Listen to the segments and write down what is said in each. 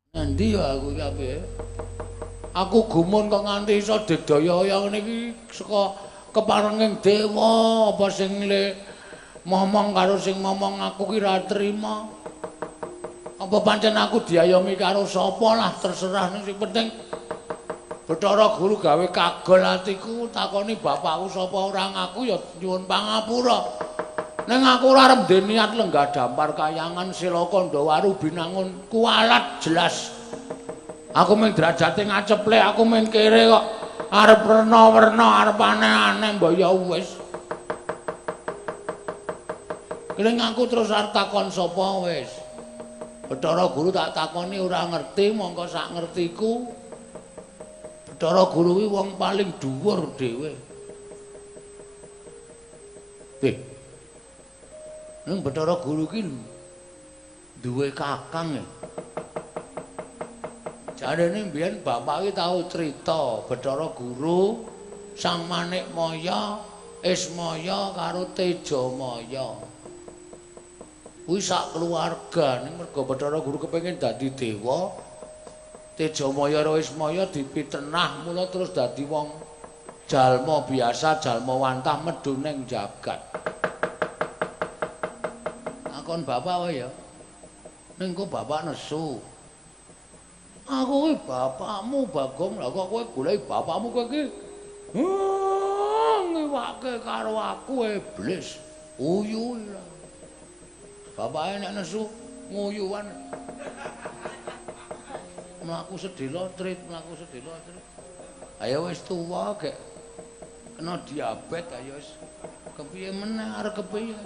Endi ya aku iki ape? Aku gumun kok nganti iso digdaya kaya ngene iki saka keparenging dewa apa sing le momong karo sing momong aku ki ra trima. Apa pancen aku diayomi karo sapa lah terserah ning sing penting Bathara Guru gawe kagol atiku takoni bapakku sapa ora ngaku ya nyuwun pangapura. Ning aku ora arep ndek niat lenggah dampar kayangan sila Kandhawaru binangun kualat jelas. Aku mung derajate ngaceplek, aku mung kere kok arep werna-werna, arep aneh-aneh mbok ya wis. Keling aku terus arep takon sapa wis. Bathara Guru tak takoni ora ngerti, mongko sak ngertiku Bathara Guru kuwi wong paling dhuwur dhewe. Ning Bathara Guru ki duwe kakang ya. Jarene mbiyen bapak ki tau crita Bathara Guru, Sang Manikmaya, Ismaya karo Tejamaya. Kuwi sak keluarga ning mergo Bathara Guru kepengin dadi dewa, Tejamaya karo Ismaya dipitenah mula terus dadi wong jalma biasa, jalma wantah medhun ning jagat. Takon bapak wae ya. Ning kok bapak nesu. Aku kuwi bapakmu Bagong, lha kok kowe goleki bapakmu kowe iki ngiwake karo aku iblis. Uyu lho. Bapake nek nesu nguyuan. Mlaku sedhela trit, mlaku sedhela trit. Ayo wis tuwa gek kena diabetes ayo wis kepiye meneh arep kepiye.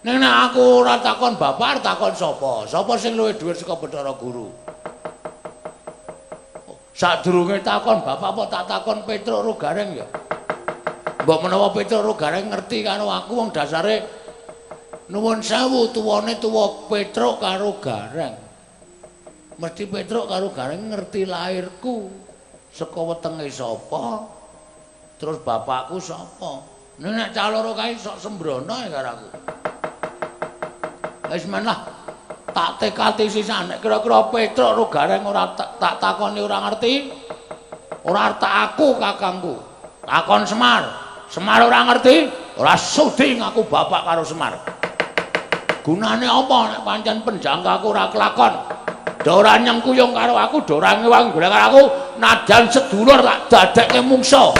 Ning nek aku ora takon bapak, arep takon sapa? Sapa sing luwih dhuwur saka Bathara Guru? Sadurunge takon bapak apa tak takon Petruk ro Gareng ya? Mbok menawa Petruk ro Gareng ngerti karo aku wong dasare nuwun sewu tuwane tuwa Petruk karo Gareng. Mesti Petruk karo Gareng ngerti lahirku saka wetenge sapa, terus bapakku sapa. Nek cah loro kae sok sembrono ya karo aku. Wis men lah. Tak tekati sisan nek kira-kira Petruk ro Gareng ora tak takoni ora ngerti, ora tak aku kakangku. Takon Semar, Semar ora ngerti, ora sudi ngaku bapak karo Semar. Gunane apa nek pancen penjangkaku ora kelakon? Do ora nyengkuyung karo aku, do ora ngewangi golek karo aku, najan sedulur tak dadekke mungsa.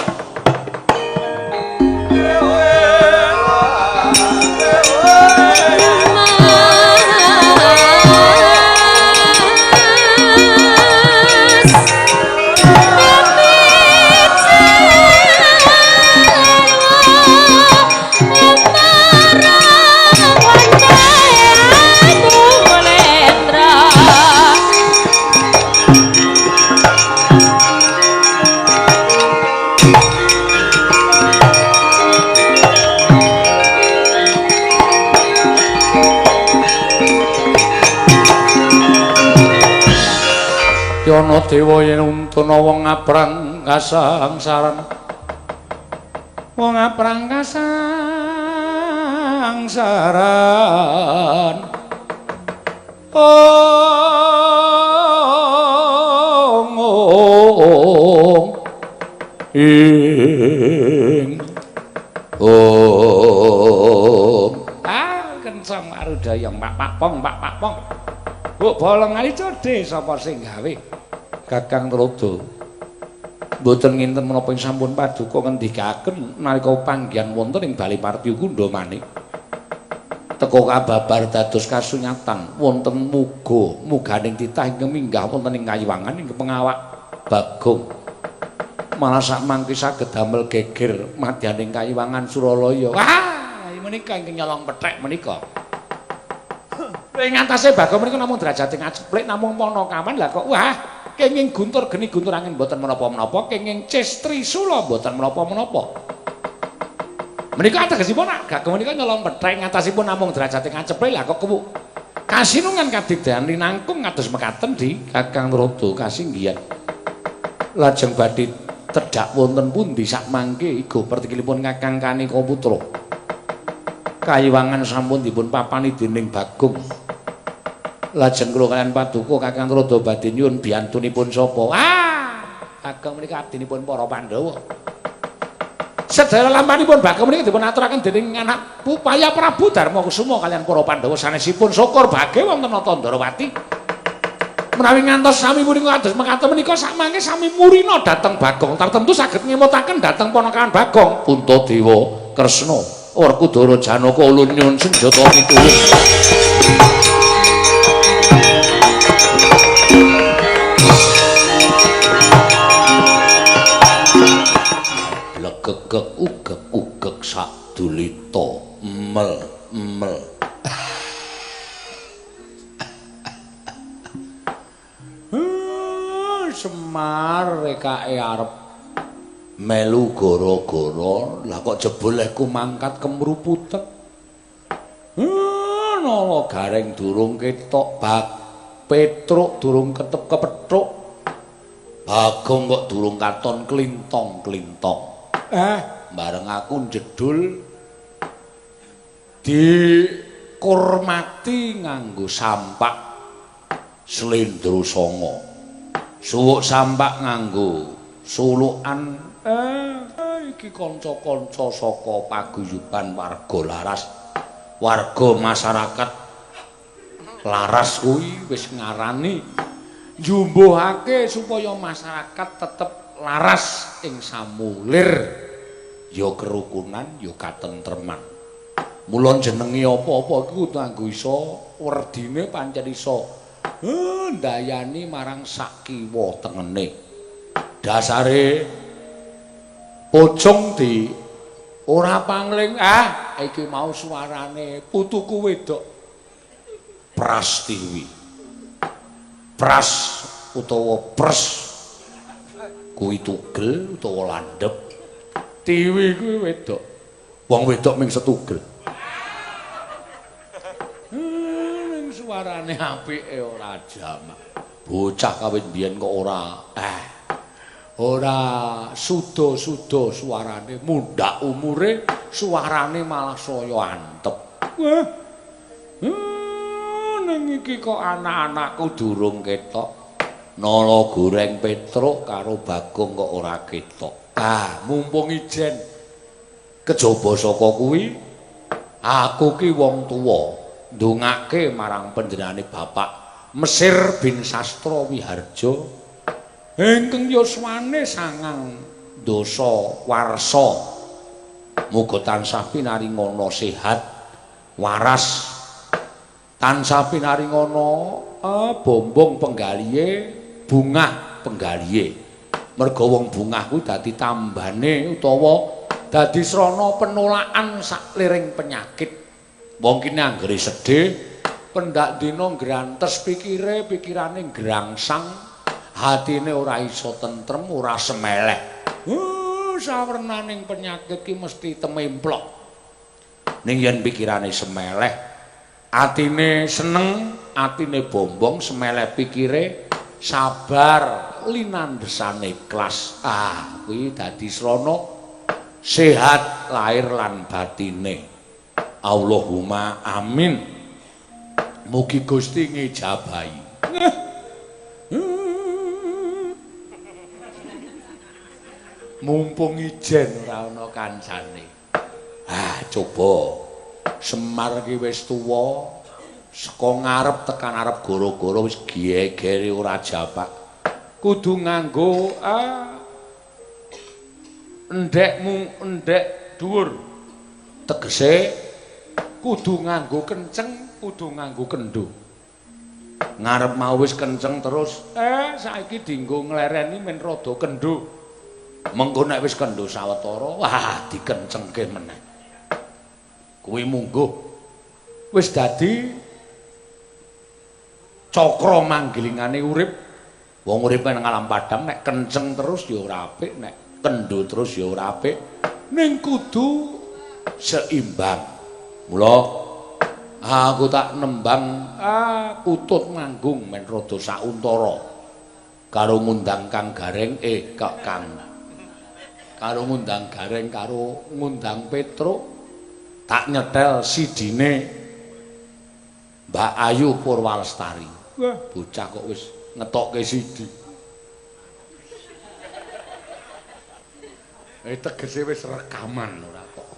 Ana dewa yen untuna wong aprang kasangsaran. Wong aprang kasangsaran. Ong ong ing ong. Ah, kenceng arudayang pak pak pong pak pak pong. Mbok bolong ali codhe sapa sing gawe? Kakang Tuladha. Mboten nginten menapa ing sampun paduka ngendikaken nalika panggihan wonten ing Bali Partyakunda manik. Teka kababar dados kasunyatan wonten muga muganing titah ingkang minggah wonten ing kayiwangan ing pengawak Bagong. Malah sakmangke saged damel geger madyaning kayiwangan Suralaya. Wah, menika ingkang nyolong pethek menika. Ing atase Bagong menika namung derajate ngaceplik namung panakaman lah kok wah kenging guntur geni guntur angin mboten menapa-menapa, kenging ces trisula mboten menapa-menapa. Menika ategesipun Bagong menika nyolong pethek ngatasipun namung derajate ngaceplik lah kok kewuk kasinungan kadigdayan linangkung kados mekaten di Kakang Tuladha kasinggihan. Lajeng badhe tedhak wonten pundi sakmangke iga pertikilipun Kakang Kanika Putra. Kayiwangan sampun dipun papani dening Bagong. Lajeng kula kaliyan paduka Kakang Tuladha badhe nyuwun biyantunipun sapa? Ah, Bagong menika abdinipun para Pandhawa. Sedaya lampanipun Bagong menika dipun aturaken dening anak Pupaya Prabu Darmakusuma kaliyan para Pandhawa sanesipun syukur bage wonten Nata Ndrawati. Menawi ngantos sami punika kados mekaten menika sakmangke sami murina dhateng Bagong tartemtu saged ngemutaken dhateng ponakan Bagong Puntadewa Kresna Werkudara Janaka ulun nyuwun senjata mituwuh. Blegegeg ugeg-ugeg sadulita mel mel. Semar rekake arep melu gara-gara lah kok jebul lehku mangkat kemruputek. Nala Gareng durung ketok, bak Petruk durung ketep kepethuk, Bagong kok durung katon klintong-klintong. Bareng aku njedul dikurmati nganggo sampak slendro sanga. Suwuk sampak nganggo sulukan. Iki kanca-kanca saka paguyuban warga Laras, warga masyarakat Laras kuwi wis ngarani njumbuhake supaya masyarakat tetep laras ing samulir, ya kerukunan ya katentreman. Mula jenenge apa-apa iku kudu nganggo iso werdine pancen iso ndayani marang sak kiwa tengene. Dasare pocong di ora pangling. Iki mau suarane putuku wedok Prastiwi. Pras utawa pres kuwi tugel utawa landhep. Tiwi kuwi wedok. Wong wedok ming setugel. Suarane apike ora jamak. Bocah kawit biyen kok ora ora suda-suda suarane, mundhak umure suarane malah saya antep. Wah. Ning iki kok anak-anakku durung ketok. Nala Goreng Petruk karo Bagong kok ora ketok. Mumpung ijen kejaba saka kuwi aku ki wong tuwa ndongake marang panjenengane Bapak Mesir bin Sastra Wiharja ingkang yuswane 9 dasa warsa. Muga tansah pinaringana sehat waras, tansah pinaringana bombong penggalihe, bungah penggalihe. Merga wong bungah kuwi dadi tambane utawa dadi srana penolakan sakliring penyakit. Wong kene anggere sedih, pendak dina ngrantes pikire, pikirane ngrangsang, hatine ora iso tentrem, ora semeleh. Sawernaning penyakit ki mesti tememplok. Ning yen pikirane semeleh, atine seneng, atine bombong, semeleh pikire, sabar, linandhesane ikhlas. Kuwi dadi srana sehat lahir lan batine. Allahumma amin. Mugi Gusti ngijabahi. Mumpung ijen ora ana kancane. Coba Semar ki wis tuwa, saka ngarep tekan arep gara-gara wis gegere ora japak. Kudu nganggo endhekmu endhek dhuwur. Tegese kudu nganggo kenceng, kudu nganggo kendho. Ngarep mau wis kenceng terus, saiki dienggo nglereni men rada kendho. Mengko nek wis kendho sawetara, wah dikencengke meneh. Kuwi mungguh wis dadi cakra manggilingane urip. Wong urip nang alam padang nek kenceng terus ya ora apik, nek kendho terus ya ora apik. Ning kudu seimbang. Mula aku tak nembang kutut manggung men rada sauntara karo ngundang Kang Gareng kok Kang karo ngundang Gareng karo ngundang Petruk tak nyetel sidine Mbak Ayu Purwalestari. Wah, bocah kok wis ngetokke sidi. Tegese wis rekaman ora kok.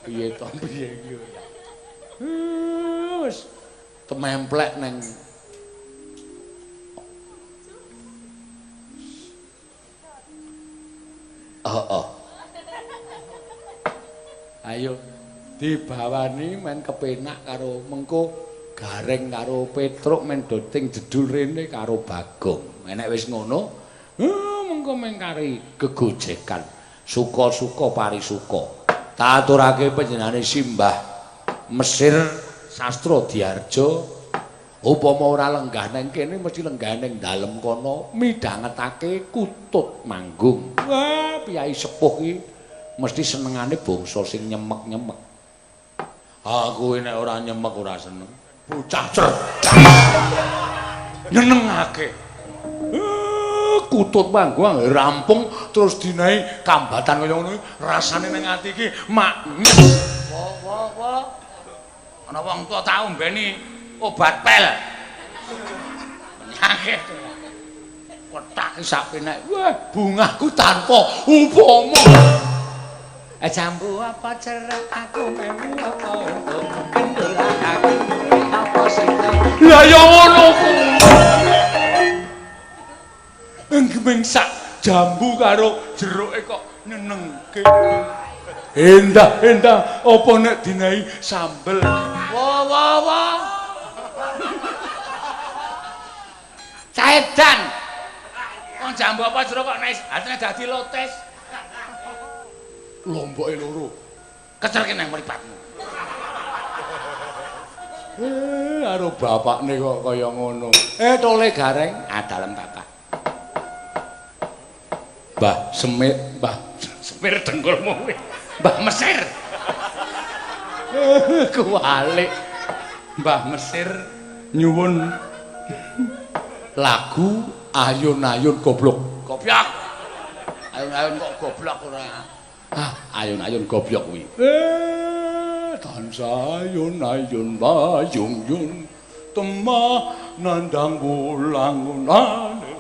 Piye to piye iki ora. Wis tememplek neng heeh. Ayo dibawani men kepenak karo mengko Gareng karo Petruk men doting jedul rene karo Bagong. Nek wis ngono, mengko men kari gegojekan. Suka-suka parisuka. Taturake panjenengane Simbah Mesir Sastra Diarja. Upama ora lenggah nang kene mesti lenggah ning dalem kono midhangetake kutut manggung. Wah, piyai sepuh iki mesti senengane bangsa sing nyemek-nyemek. Aku nek ora nyemek ora seneng. Bocah cerdas. Nyenengake. Kutut manggung rampung terus dinahi kambatan kaya ngono rasane ning ati iki maknyes. Wo wo wo. Ana wong tuwa tau mbeni obat pel. Penyakit. Kotak sak penek. Wah, bungahku tanpa upama. Jambu apa jeruk aku melu apa entuk kendul aku apa sita. Lah ya ngono kuwi. Enggemeng sak jambu karo jeruke kok nyenengke. Endah endah apa nek dinahi sambel. Wo wo wo. Caedan. Wong jambu apa jeruk kok nek atine dadi lotes. Lomboke loro. Kecerke nang mripatmu. Karo bapakne kok kaya ngono. Tole Gareng, ah dalem bapak. Mbah Semir, Mbah Semir dengkulmu kuwi. Mbah Mesir. Kuwalik. Mbah Mesir nyuwun lagu Ayun-ayun Goblok. Goblok. Ayun-ayun kok goblok ora. Ah, ayun-ayun goblok kuwi. Tansah ayun-ayun bayung yun temah nandang wulang-wulane.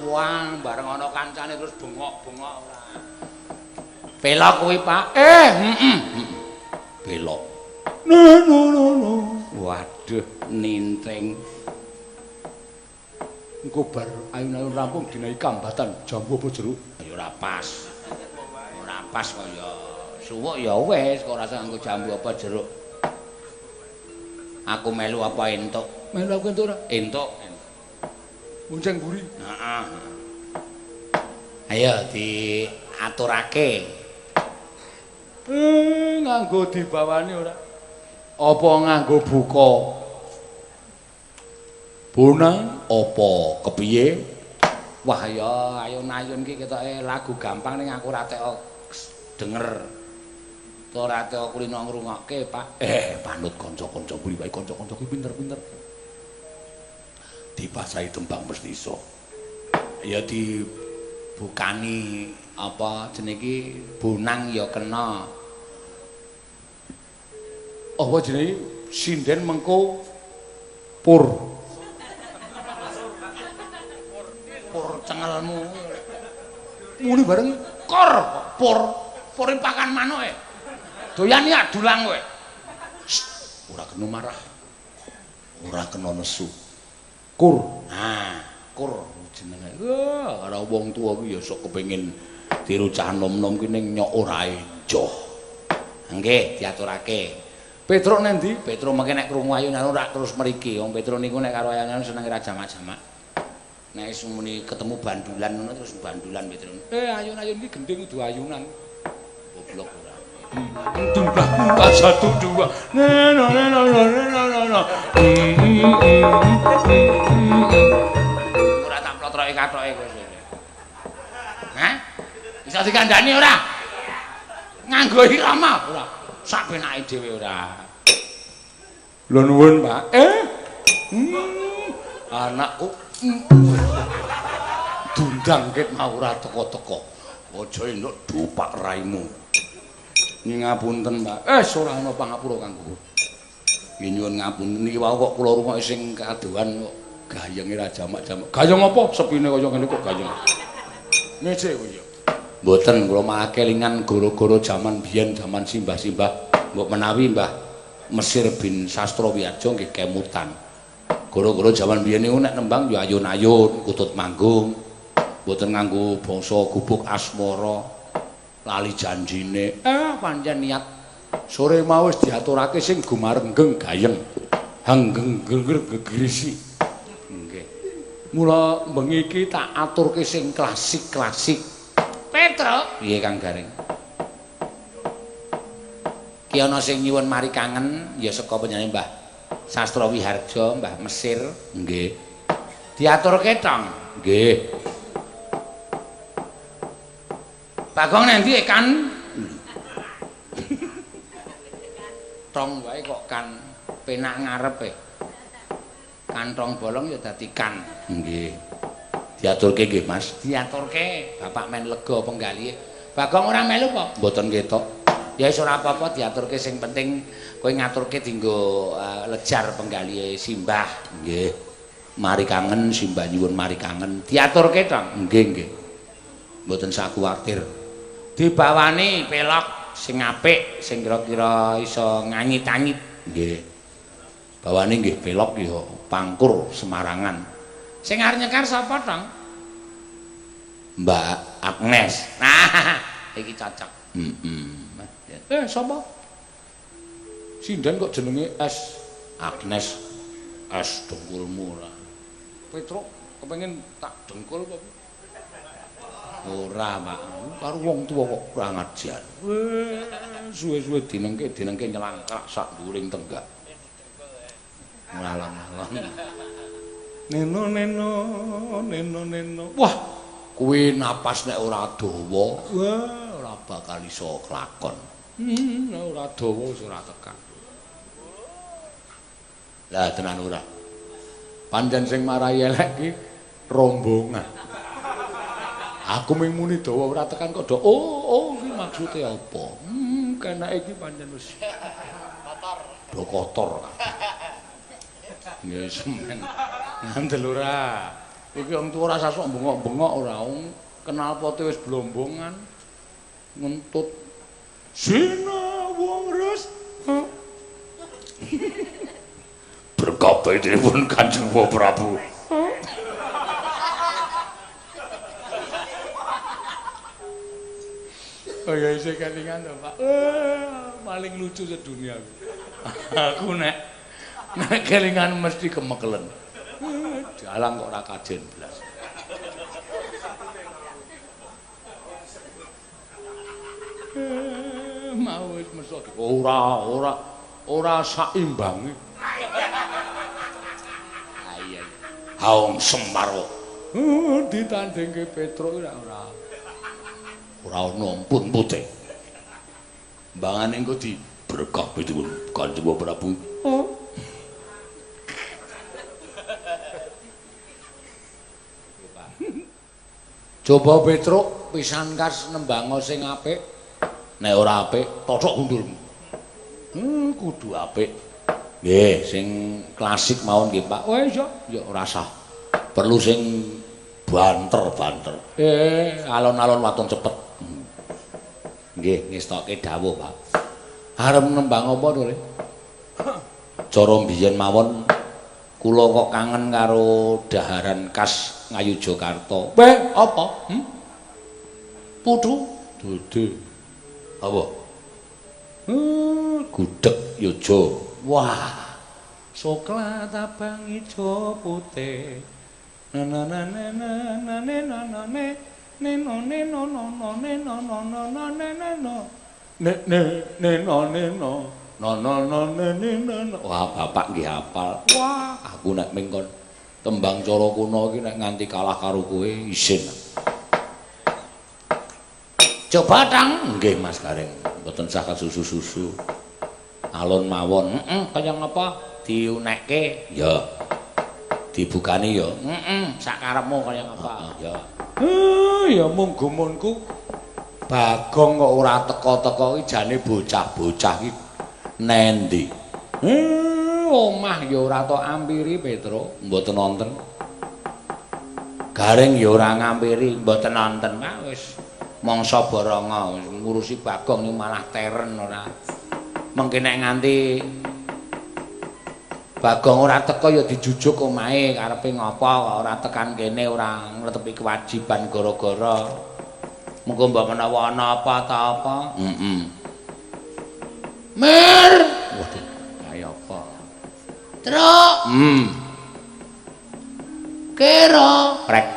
Wah, bareng ana kancane terus bengok-bengok ora. Pelok kuwi, Pak. Heeh. Pelok. No no no no. Waduh, ninteng. Engko bar ayun-ayun rampung dinahi kambatan jambu apa jeruk? Ya ora pas. Ora pas kaya suwuk ya wis kok ora usah nganggo jambu apa jeruk. Aku melu apa entuk? Melu aku entuk ora? Entuk. Bonceng mburi. Heeh. Ayo diaturake. Nganggo dibawani ora? Apa nganggo buka? Bonang apa kepiye? Wah ya ayun-ayun ki ketoke lagu gampang ning aku ora tek denger. Ora tek kulino ngrungokke, Pak. Panut kanca-kanca mburi wae, kanca-kanca ki pinter-pinter. Dipasahi tembang mesti iso. Ya dibukani apa jenenge iki bonang ya kena. Apa jenenge sinden mengko pur. Pur cengelmu. Muni bareng kor pur pure pakan manuke. Doyan ya dulang kowe. Ora kena marah. Ora kena nesu. Kur. Ah, kur jenenge. Wah, karo wong tuwa ki ya sok kepengin tiru cah nom-nom ki ning nyok ora enjoh. Nggih, diaturake. Petruk nang ndi? Petruk mengke nek krungu ayun-ayun ora terus mriki. Wong Petruk niku nek karo ayun-ayun senenge ra jamak-jamak. Nek wis muni ketemu bandulan ngono terus bandulan Petruk. Ayun-ayun ki gending kudu ayunan. Goblok ora. 4 1 2. Ne no ne no no no no no. Ora tak plotroke katoke kowe. Hah? Bisa dikandani ora? Nganggo irama ora? Sak penake dhewe ora. Lho nuwun, Pak. Anakku dundang ket mau ora teko-teko. Aja entuk dupak raimu. Nggih ngapunten, Pak. Ora ana pangapura kanggo. Nggih nyuwun ngapunten niki wau kok kula rungokke sing kadohan kok gayenge ra jamak-jamak. Gayeng apa? Sepine kaya ngene kok gayeng. Ngece kowe ya. Mboten kula malah kelingan goro-goro jaman biyen, jaman simbah-simbah. Mbok menawi Mbah Mesir bin Sastra Wiharja nggih kemutan. Goro-goro jaman biyen niku nek nembang ya ayun-ayun, kutut manggung. Mboten nganggo bangsa gubuk asmara. Lali janjine. Pancen niat sore mau wis diaturake sing gumarenggeng gayeng. Hanggeng gegrisi. Nggih. Mula bengi iki tak aturke sing klasik-klasik. Petruk, piye Kang Gareng? Ki ana sing nyuwun mari kangen ya saka panjenengan Mbah Sastra Wiharja, Mbah Mesir. Nggih. Diaturke tong. Nggih. Bagong nang ndi kan? Tong wae kok kan penak ngarepe. Kantong bolong ya dadi kan. Nggih. Diaturke nggih, Mas. Diaturke, bapak men lega penggalihe. Bagong ora melu apa? Mboten ketok. Ya wis ora apa-apa diaturke, sing penting kowe ngaturke dienggo lejar penggalihe simbah. Nggih. Mari kangen simbah nyuwun mari kangen. Diaturke to? Nggih, nggih. Mboten sak kuwatir. Dibawani pelok sing apik, sing kira-kira iso nganyit-anyit. Nggih. Bawane nggih pelok ya pangkur Semarangan. Sing arep nyekar sapa, Tong? Mbak Agnes. Nah, iki cocok. Heeh. Sapa? Sinden kok jenenge S Agnes. S dengkulmu ora. Petruk kepengin tak dengkul apa? Ora, Pak. Karo wong tuwa kok kurang ajar. Suwe-suwe dinengke nyelangkrak sak nduring tenggak. Ngalang-alang. Neno neno neno neno. Wah, kuwi napas nek ora dawa, wah ora bakal iso kelakon. Nek ora dawa wis ora tekan. Lah tenan ora. Pancen sing marai elek ki rombongan. Aku mung muni dawa ora tekan kok do. Oh, iki maksude apa? Kenake iki pancen wis kotor. Do kotor. Nggih semen. Ngandel ora. Iki wong tuwa ora sasok bengok-bengok ora. Wong kenal pote wis blombongan. Ngentut. Sina wong res. Berkah pun Kanjeng Prabu. Oh ya isih kelingan to, Pak. Paling lucu sedunia. Aku nek kelingan mesti kemekelen. Dalang kok ora kajen blas. Mau wis mesok ora saimbange. Iya. Haung Sembarwa. Ditandingke Petruk ora ora. Ora ana ampun putih. Mbangane engko di berkah pituwun Kanjeng Prabu. Coba Petruk pisan kas nembango sing apik. Nek ora apik, tothok gundulmu. Kudu apik. Nggih, sing klasik mawon nggih, Pak. Wes ya, ya ora sah. Perlu sing banter-banter. Alon-alon waton cepet. Nggih, ngestokke dawuh, Pak. Arep nembang apa to, Le? Cara mbiyen mawon kula kok kangen karo daharan khas Ngayogyakarta. Weh, apa? Putu? Dudu. Apa? Gudeg Yojo. Wah. Soklat abang ijo putih. Na na na na na na na na na ne no ne no no no ne no no no no ne ne no ne ne ne no ne no no no no ne ne no. Wah, bapak nggih hafal. Wah, aku nek mengkon tembang cara kuno iki nek nganti kalah karo kowe isin. Coba tang. Nggih Mas Gareng, mboten sah susu-susu. Alon mawon. Heeh, kaya ngapa diunekke? Ya. Dibukani ya. Heeh, sak karepmu kaya ngapa? Ya. Ya mung gumunku Bagong kok ora teka-teka iki jane bocah-bocah iki nendi? Omah ya ora tok ampiri, Petro. Mboten nonton. Gareng ya ora ngampiri, mboten nonton, Pak. Wis mangsa boronga ngurusi Bagong niku malah teren ora. Mengki nek nganti Bagong ora teka ya dijujuk omahe, karepe ngopo kok ora tekan kene, ora ngretepi kewajiban gara-gara. Mengko mbok menawa ana apa ta apa. Heeh. Mir. Waduh, kaya apa? Truk. Kira. Prek.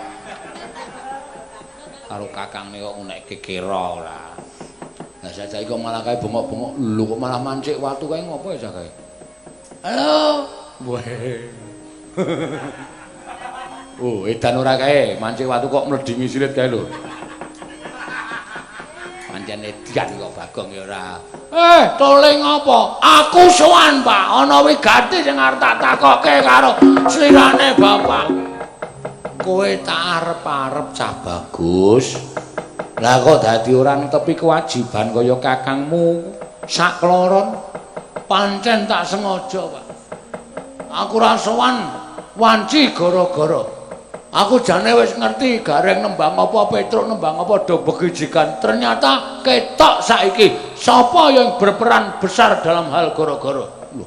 Karo kakangne kok ngunekke kira ora. Lah saiki kok malah kae bengok-bengok, lho kok malah mancik watu kae ngopo ya kae? Halo. Weh. Oh, edan ora kae, mancik watu kok mledingi silit kae lho. Pancen edan kok Bagong ya ora. Tole ngopo? Aku sowan, Pak. Ana wigati sing arep tak takokke karo slirane bapak. Kowe tak arep-arep cah bagus. Lah kok dadi ora netepi kewajiban kaya kakangmu sakloron? Pancen tak sengaja, Pak. Aku ora sowan wanci gara-gara. Aku jane wis ngerti Gareng nembang apa, Petruk nembang apa, do begijikan. Ternyata ketok saiki sapa yang berperan besar dalam hal gara-gara. Lho.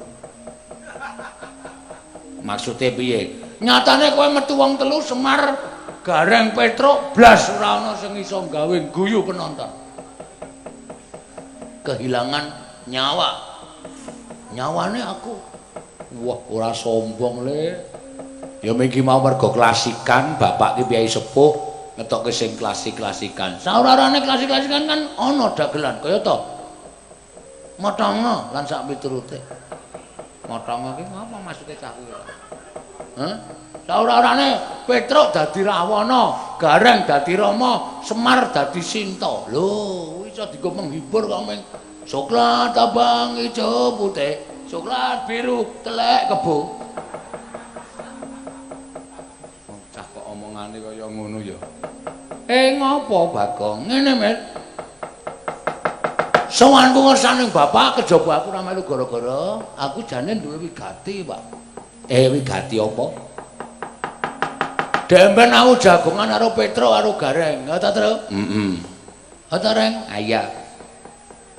Maksude piye? Nyatane kowe metu wong telu Semar, Gareng, Petruk blas ora ana sing iso gawe guyu penonton. Kehilangan nyawa. Nyawane aku. Wah, ora sombong le. Ya miki mau mergo klasikan, bapak ki piyai sepuh ngetokke sing klasik-klasikan. Saurarane klasik-klasikan kan ana dagelan kaya to. Motonga lan sak piturute. Motonga ki ngapa maksude cah kuwi? Hah? Saurarane Petruk dadi Rahwana, Gareng dadi Rama, Semar dadi Sinta. Lho, iso dienggo menghibur kok ming coklat abang ijo putih, coklat biru telek kebo. Cah kok omongane kaya ngono ya. Ngopo Bagong? Ngene, Met. Sowanku ngersane bapak kejaba aku ora melu gara-gara aku jane duwe wigati, Pak. Wigati apa? Demben aku jagongan karo Petruk karo Gareng. Ya ta, Truk? Heeh. Ha ta, Reng? Iya.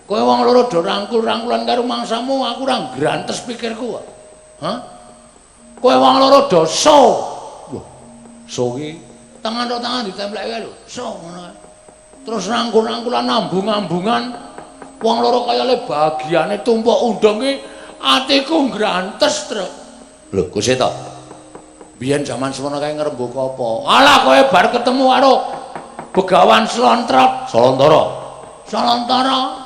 Kowe wong loro do rangkul-rangkulan karo mangsamu, aku ora grantes pikirku kok. Hah? Kowe wong loro do so. Wah. So ki tangan ro tangan ditempleke lho. So ngono. Terus rangkul-rangkulan ambung-ambungan wong loro kaya le bagiane tumpuk undung ki atiku grantes, Truk. Lho, Kuseta. Biyen jaman semono kae ngrembaka apa? Alah kowe bar ketemu karo Begawan Slontrot, Solontara. Solontara.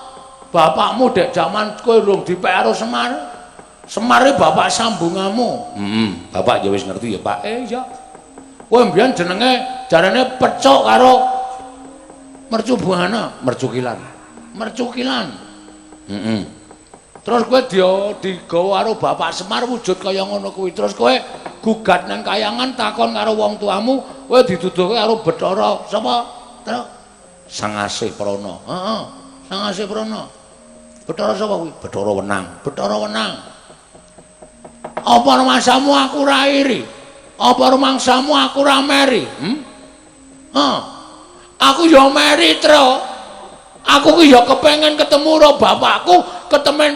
Bapakmu dek jaman kowe urung dipek karo Semar. Semar iki bapak sambungamu. Heeh, bapak ya wis ngerti ya, Pak. Iya. Kowe mbiyen jenenge jarane Pecuk karo Mercubuana, Mercukilan. Mercukilan. Heeh. Terus kowe digawa karo bapak Semar wujud kaya ngono kuwi. Terus kowe gugat nang kayangan takon karo wong tuamu, kowe dituduhke karo Bathara sapa? Truk. Sang Asih Prana. Heeh. Sang Asih Prana. Bathara sapa kuwi? Bathara Wenang. Bathara Wenang. Apa rumangsamu aku ora iri? Apa rumangsamu aku ora meri? Hah. Aku ya meri, Truk. Aku ki ya kepengen ketemu karo bapakku, ketemen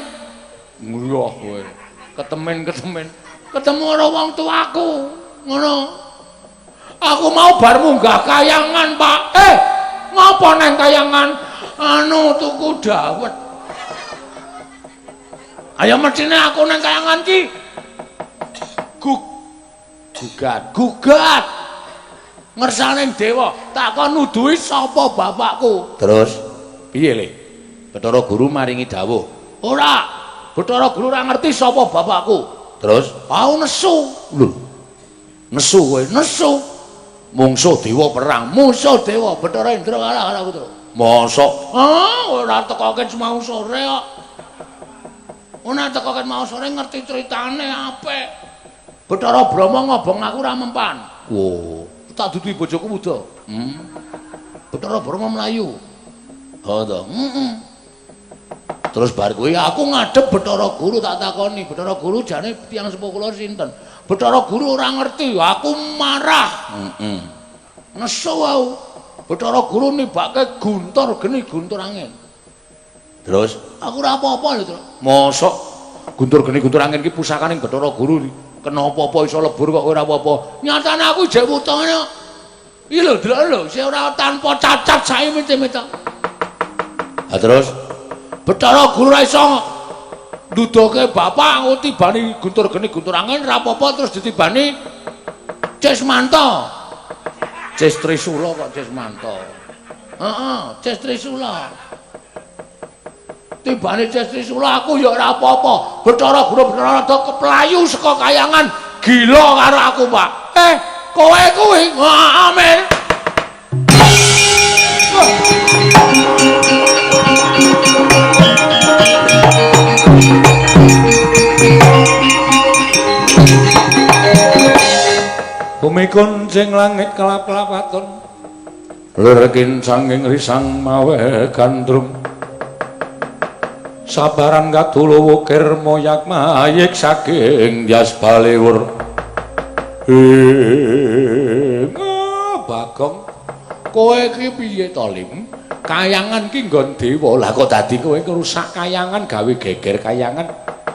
ngliyah kowe. Ketemen-ketemen. Ketemu karo wong tuaku. Ngono. Aku mau bar munggah kayangan, Pak. Ngopo nang kayangan? Anu tuku dawet. Ayo mestine aku nang kayangan ki gugat. Ngersane dewa, tak kon nuduhi sapa bapakku. Terus piye le? Bathara Guru maringi dawuh. Ora, Bathara Guru ora ngerti sapa bapakku. Terus aku nesu. Lho. Nesu kowe, nesu. Mungsuh dewa perang, musuh dewa Bathara Indra kalah karo aku to. Mosok? Ah, ora tekoke mau sore kok. Ora tekoke mau sore ngerti critane apik. Bathara Brahma ngobong aku ora mempan. Wo, tak duduhi bojoku wuda. Bathara Brahma mlayu. Oh to. Heeh. Terus bar kuwi aku ngadep Bathara Guru tak takoni, Bathara Guru jane tiyang sepuh kula sinten? Bathara Guru ora ngerti, aku marah. Heeh. Nesu aku. Bathara Guru nibake guntur geni guntur angin. Terus aku ora apa-apa lho, Tru. Mosok guntur geni guntur angin ki pusakaning Bathara Guru kena apa-apa iso lebur kok ora apa-apa. Nyatane aku jek wutone. Iki lho delok lho, sing ora tanpa cacat saimit-imit. Ha terus Bathara Guru ora iso nduduhke bapak aku tibani guntur geni guntur angin ora apa-apa terus ditibani Cismanto. Cis Trisula kok Cismanto. Heeh, Cis Trisula. Tibane Cis Trisula aku ya ora apa-apa. Bathara Guru Bathara Rada keplayu saka kayangan gila karo aku, Pak. Kowe kuwi amin. Bumi kuncing langit kelap-kelapaton lir kincanging risang mawe gandrung sabaran katulu wukir moyak mayik saking jas baliwur. Bagong kowe iki piye to, Lim? Kayangan ki nggon dewa. Lah kok dadi kowe ngrusak kayangan gawe geger kayangan?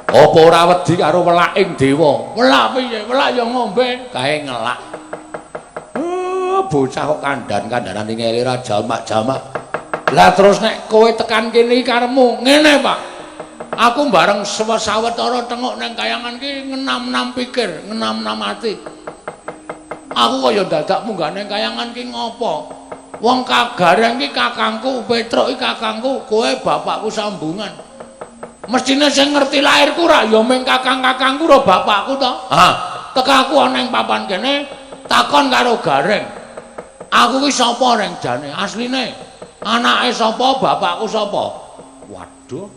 Apa ora wedi karo welaking dewa? Welak piye? Welak ya ngombe, kae ngelak. Bocah kok kandhan-kandhanan ngene ora jamak-jamak. Lah terus nek kowe tekan kene iki karepmu ngene, Pak. Aku bareng sawetara tengok nang kayangan ki ngenam-nam pikir, ngenam-nam ati. Aku kaya dadak munggah nang kayangan ki ngopo? Wong Kagareng ki kakangku, Petruk ki kakangku, kowe bapakku sambungan. Mestine sing ngerti lahirku ra ya mung kakang-kakangku ro bapakku to. Ha, teka aku ana ing papan kene takon karo Gareng. Aku ki sapa reng jane asline? Anake sapa, bapakku sapa? Waduh.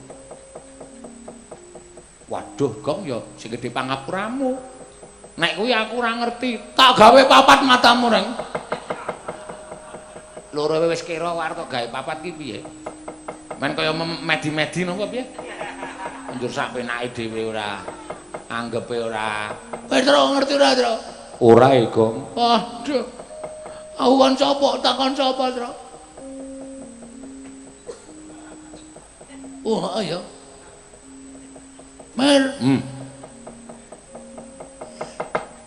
Waduh, Gong ya sing gedhe pangapuramu. Nek kuwi aku ora ngerti, tak gawe papat matamu reng. Loro wis kira arep kok gawe papat ki piye? Men kaya medi-medi napa piye? Njur sak penake dhewe ora anggepe ora. Petro ngerti ora, Tro? Ora e, Gong. Waduh. Aku kon sapa? Takon sapa, Tro? Oh, ayo. Mir.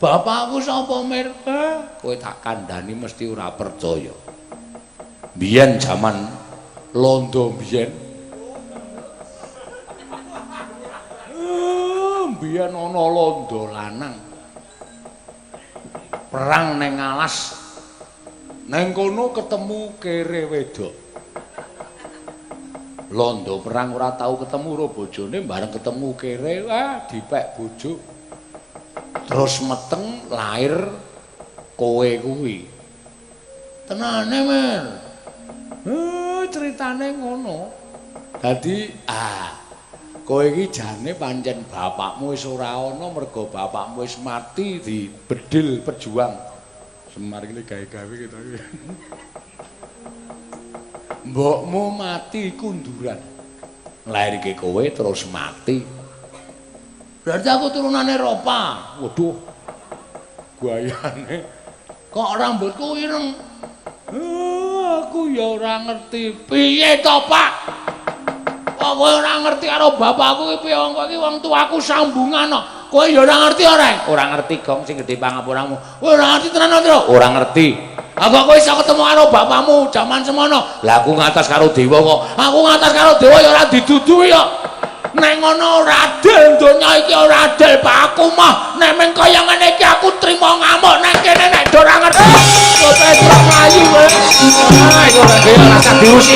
Bapakku sapa, Mir? Kowe tak kandhani mesti ora percaya. Biyen jaman londo biyen. Biyen ana londo lanang. Perang ning alas. Neng kono ketemu kere wedok. Londo perang ora tau ketemu karo bojone, bareng ketemu kere, wah dipek bojo. Terus meteng lahir kowe kuwi. Tenane, Mir. Ceritane ngono. Dadi kowe iki jane pancen bapakmu wis ora ana mergo bapakmu wis mati dibedil pejuang. Semar iki gawe-gawe gitu. Mbokmu mati kunduran. Nglairke kowe terus mati. Berarti aku turunane Eropa. Waduh. Guayane kok rambutku ireng. Aku ya ora ngerti. Piye to, Pak? Kok kowe ora ngerti karo bapakku iki piye? Wong kowe iki wong tuaku sambungan kok. Kowe ya ora ngerti ora? Ora ngerti, Gong, sing gedhe pangapuramu. Kowe ora ngerti tenan, Tru? Ora ngerti. Lah kok kowe iso ketemu karo bapakmu jaman semono? Lah aku ngatas karo dewa kok. Aku ngatas karo dewa ya ora diduduhi kok. Nek ngono ora adil donya iki ora adil, Pak. Aku mah nek meng kaya ngene iki aku trimo ngamuk nek kene nek do ora ngerti. Kok Petro mlayu kowe. Ah, iku ora usah diusi.